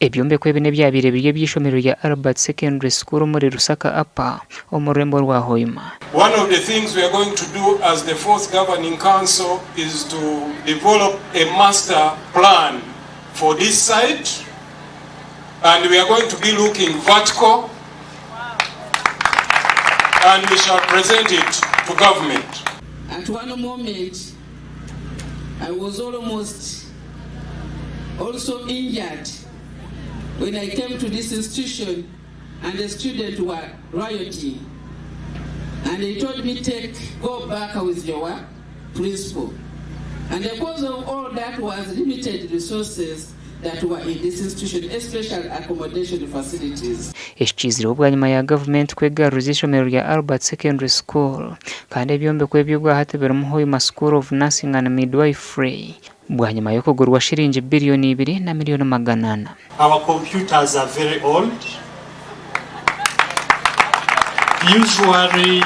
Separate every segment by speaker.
Speaker 1: Ebyombeko ebi n'ebyabaire biri eby'eishomero rya Albert Secondary School omuri Lusaka Upper omu rurembo rwa Hoima.
Speaker 2: One of the things we are going to do as the fourth governing council is to develop a master plan for this site and we are going to be looking vertical and we shall present it to government.
Speaker 3: At one moment I was almost also injured when I came to this institution and the students were rioting and they told me take go back with your principal and the cause of all that was limited resources that were in this institution especially accommodation facilities.
Speaker 1: Eki kiizireho bwanyima ya gavumenti kwegaruriza eishomero rya Albert Secondary School kandi ebyombeko ebi obwahati birimu Hoima School of Nursing and Midwifery bwanyima y'okugurwa shiringi biriyoni ibiri na miriyoni 400.
Speaker 4: Our computers are very old. Usually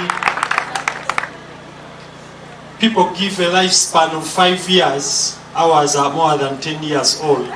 Speaker 4: people give a lifespan of 5 years, ours are more than 10 years old.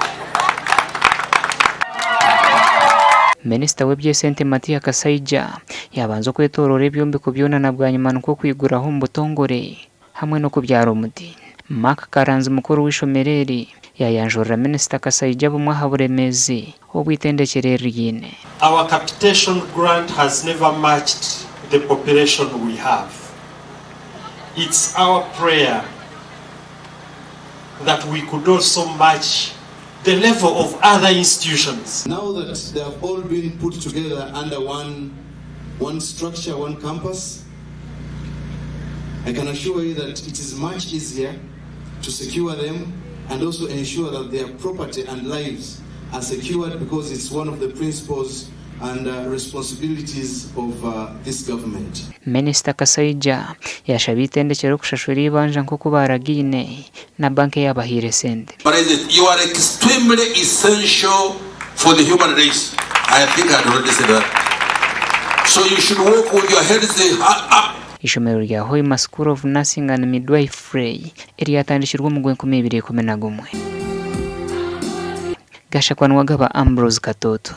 Speaker 1: Minisita w'eby'esente Matia Kasaija yaabanza okwetooroora ebyombeko byona na bwanyima nikwo kwiguraho omu butongore hamwe n'okubyara omuti. Mark Karanzi mukuru w'eishomero eri yaayanjurira Minisita Kasaija bumwe aha buremeezi obu eitendekyero eri riine.
Speaker 4: Our capitation grant has never matched the population we have. It's our prayer that we could also match the level of other institutions.
Speaker 5: Now that they have all been put together under one, one structure, one campus, I can assure you that it is much easier to secure them and also ensure that their property and lives are secured because it's one of the principles and responsibilities of this government.
Speaker 1: Minisita Kasaija yaashaba eitendekyero kushashura eibanja nk'oku baaragaine na banka eyaabahaire esente.
Speaker 6: President, you are extremely essential for the human race. I think I had already said that. So you should walk with your heads up.
Speaker 1: Eishomero rya Hoima School of Nursing and Midwifery eryatandikirwe omu gw'enkumi ibiri ikumi na gumwe. Gashakwa Niwagaba Ambrose Katoto.